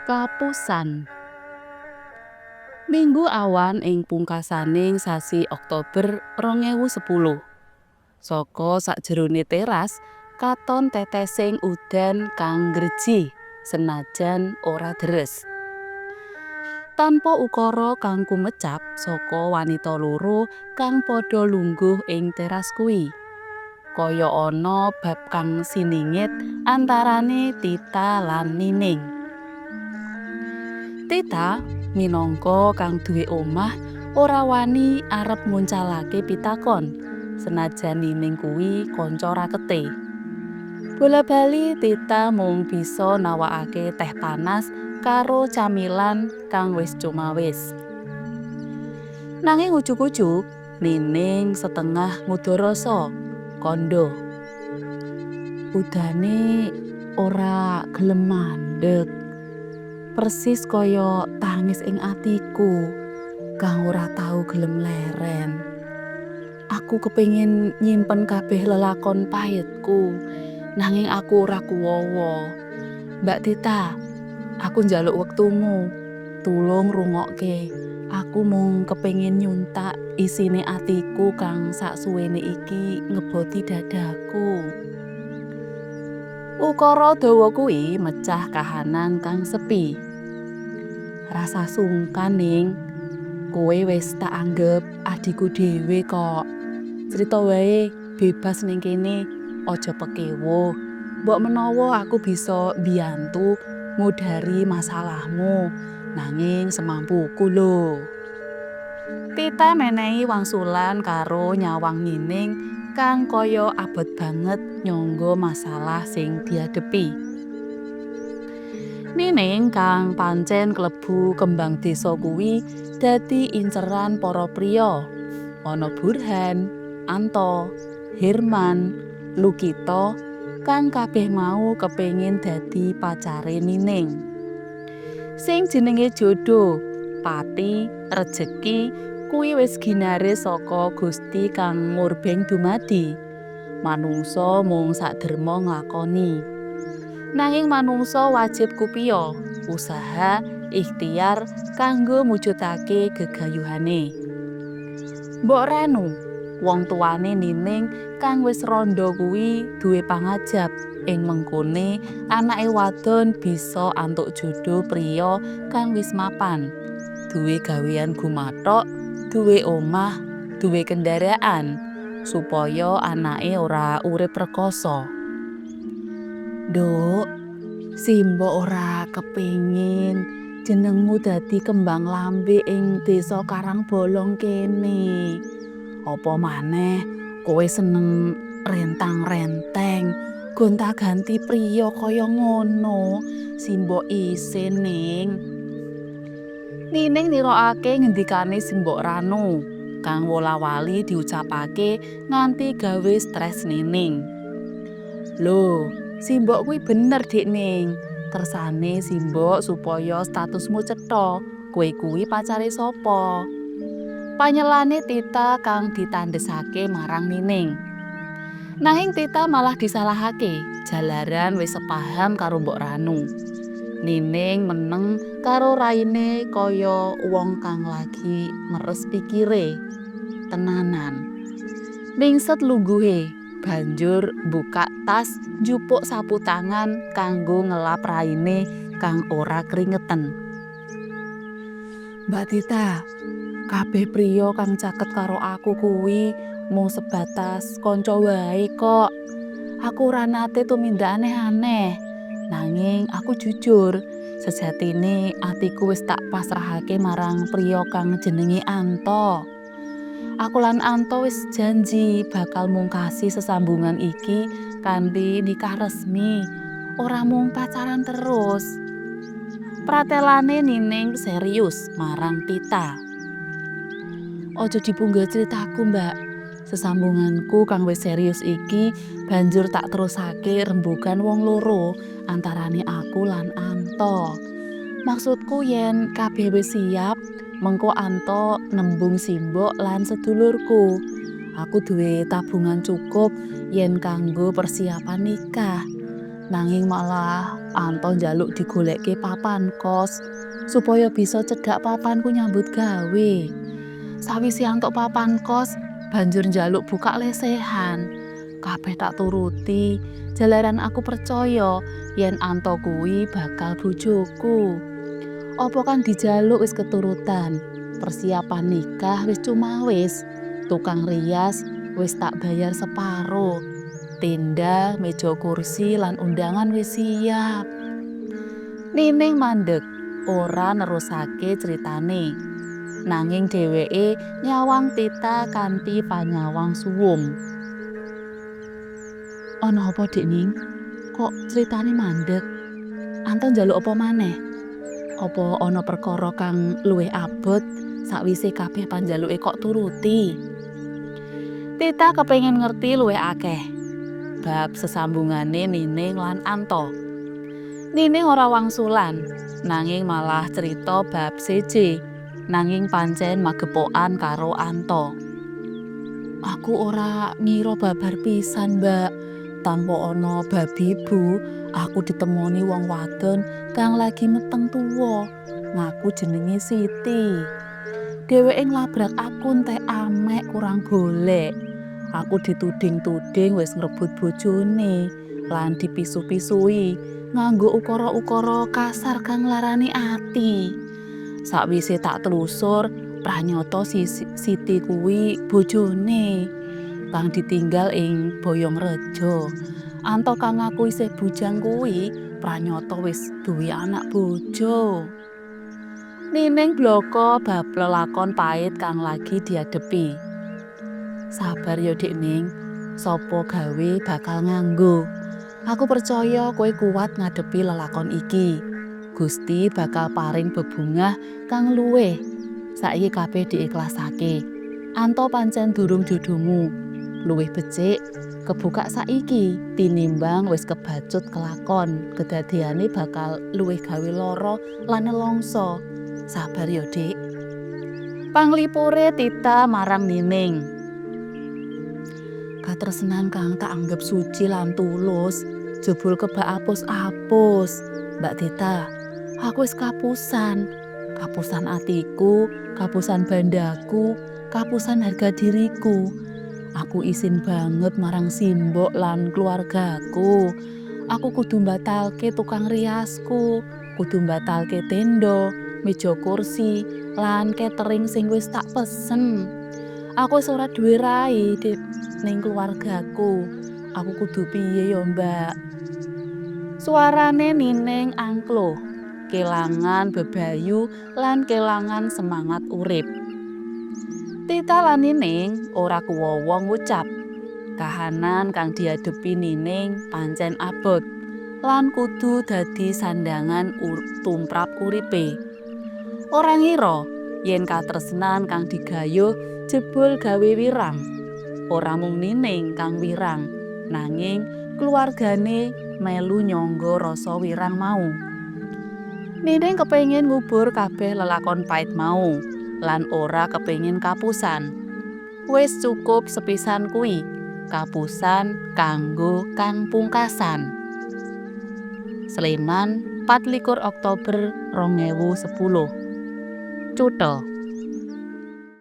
Kapusan. Minggu awan ing pungkasaning sasi Oktober 2010. Saka sakjerone teras katon tetesing udan kang ngrejih senajan ora deres. Tanpa ukara kang kumecap saka wanita loro kang padha lungguh ing teras kuwi. Kaya ana bab kang siningit antarane Tita lan Nining. Tita minangka kang duwe omah ora wani arep nguncalake pitakon senajan Nining kuwi kanca rakete. Bola-bali Tita mung bisa nawakake teh panas karo camilan kang wis cumawis. Nanging ujug-ujug Nining setengah ngudarasa kandha. Udane ora gelem mandeg. Persis kaya tangis ing atiku kang ora tau gelem leren. Aku kepengin nyimpen kabeh lelakon pahitku, nanging aku ora kuwowo. Mbak Tita, aku njaluk wektumu. Tulung rungokke. Aku mung kepengin nyuntak isine atiku kang saksuwene iki ngeboti dadaku. Ukara dawa kuwi mecah kahanan kang sepi. Rasah sungkan, Ning. Kowe wis tak anggep adhiku dhewe kok. Crita wae bebas ning kene, aja pekewuh. Mbok menawa aku bisa mbiyantu ngudari masalahmu, nanging semampuku lho. Tita menehi wangsulan karo nyawang Nining kang kaya abot banget nyangga masalah sing diadepi. Nining kang pancen klebu kembang desa kuwi dadi inceran para priya. Ana Burhan, Anto, Herman, Lukito kang kabeh mau kepengin dadi pacare Nining. Sing jenenge jodoh, pati, rejeki kuwi wis ginaris saka Gusti kang murbeng dumadi. Manungsa mung saderma nglakoni. Nanging manungsa wajib kupiya, usaha, ikhtiar kanggo mujudake gegayuhane. Mbok Ranu, wong tuwane Nining kang wis randha kuwi duwe pangajap ing mengkone anake wadon bisa antuk jodoh priya kang wis mapan, duwe gawean gumathok, duwe omah, duwe kendaraan, supaya anake ora urip rekoso. Nduk, simbok ora kepengin jenengmu dadi kembang lambe ing desa Karangbolong kene. Apa maneh kowe seneng rentang-renteng, gonta-ganti priya kaya ngono. Simbok isin, Ning. Nining nirokake ngendikane Simbok Ranu kang wola-wali diucapake nganti gawe stres Nining. Lho, Simbok kuwi bener, Dik Ning. Kersane Simbok supaya statusmu cetha, kowe kuwi pacare sapa? Panyelane Tita kang ditandhesake marang Nining. Nanging Tita malah disalahake jalaran wis sepaham karo Mbok Ranu. Nining meneng karo raine kaya wong kang lagi meres pikire. Tenanan. Mingset lungguhe, banjur mbukak tas njupuk sapu tangan kanggo ngelap raine kang ora kringeten. Mbak Tita, kabeh priya kang caket karo aku kuwi mung sebatas kanca wae kok. Aku ora nate tumindak aneh-aneh. Nanging aku jujur, sejatine atiku wis tak pasrahake marang priya kang jenenge Anto. Aku lan Anto wis janji bakal mungkasi sesambungan iki kanthi nikah resmi, ora mung pacaran terus. Pratelane Nining serius marang Tita. Aja dipunggah critaku, Mbak. Sesambunganku kang wis serius iki banjur tak terusake rembugan wong loro antarane aku lan Anto. Maksudku yen kabeh wis siap, mengko Anto nembung simbok lan sedulurku. Aku duwe tabungan cukup yen kanggo persiapan nikah. Nanging malah Anto njaluk digolekke papan kos supaya bisa cedhak papanku nyambut gawe. Sawise antuk papan kos, banjur njaluk buka lesehan. Kabeh tak turuti, jalaran aku percaya yen Anto kuwi bakal bojoku. Apa kang dijaluk wis keturutan. Persiapan nikah wis cumawis. Tukang rias wis tak bayar separo. Tenda, meja kursi lan undangan wis siap. Nining mandeg, ora nerusake critane. Nanging dheweke nyawang Tita kanthi panyawang suwung. Ana apa, Dik Ning? Kok critane mandeg? Anto njaluk apa maneh? Apa ana perkara kang luwih abot sakwise kabeh panjaluke kok turuti? Tita kepengin ngerti luwih akeh bab sesambungane Nining lan Anto. Nining ora wangsulan, nanging malah crita bab seje, nanging pancen magepokan karo Anto. Aku ora ngira babar pisan, Mbak. Tanpa ana babibu, aku ditemoni wong wadon kang lagi meteng tuwa, ngaku jenenge Siti. Dheweke nglabrak aku entek amek kurang golek. Aku dituding-tuding wis ngrebut bojone lan dipisu-pisui nganggo ukara-ukara kasar kang nglarani ati. Sakwise tak telusur, pranyata Siti kuwi bojone kang ditinggal ing Boyongrejo. Anto kang ngaku isih bujang kuwi pranyata wis duwe anak bojo. Nining blaka bab lelakon pait kang lagi diadepi. Sabar ya, Dik Ning, sapa gawe bakal nganggo. Aku percaya kowe kuat ngadepi lelakon iki. Gusti bakal paring bebungah kang luwih. Saiki kabeh diikhlasake. Anto pancen durung jodohmu. Luwih becik kebuka saiki tinimbang wis kebacut kelakon. Kedadeane bakal luwih gawe lara lan nelongso. Sabar ya, Dik. Panglipure Tita marang Nining. Katresnan kang tak anggep suci lan tulus, jebul kebak apus-apus. Mbak Tita, aku wis kapusan. Kapusan atiku, kapusan bandaku, kapusan harga diriku. Aku isin banget marang simbok lan keluargaku. Aku kudu mbatalke tukang riasku, kudu mbatalke tenda, meja kursi, lan catering sing wis tak pesen. Aku wis ora duwe rai ning keluargaku. Aku kudu piye ya, Mbak? Suarane Nining angkluh, kelangan bebayu lan kelangan semangat urip. Tita lan Nining ora kuwowo ngucap. Kahanan kang diadepi Nining pancen abot lan kudu dadi sandangan tumrap uripe. Ora ngira yen katresnan kang digayuh jebul gawe wirang. Ora mung Nining kang wirang, nanging keluargane melu nyangga rasa wirang mau. Nining kepengin ngubur kabeh lelakon pait mau lan ora kepengin kapusan. Wis cukup sepisan kuwi, kapusan kanggo kang pungkasan. Sleman, 24 Oktober 2010. Cutha.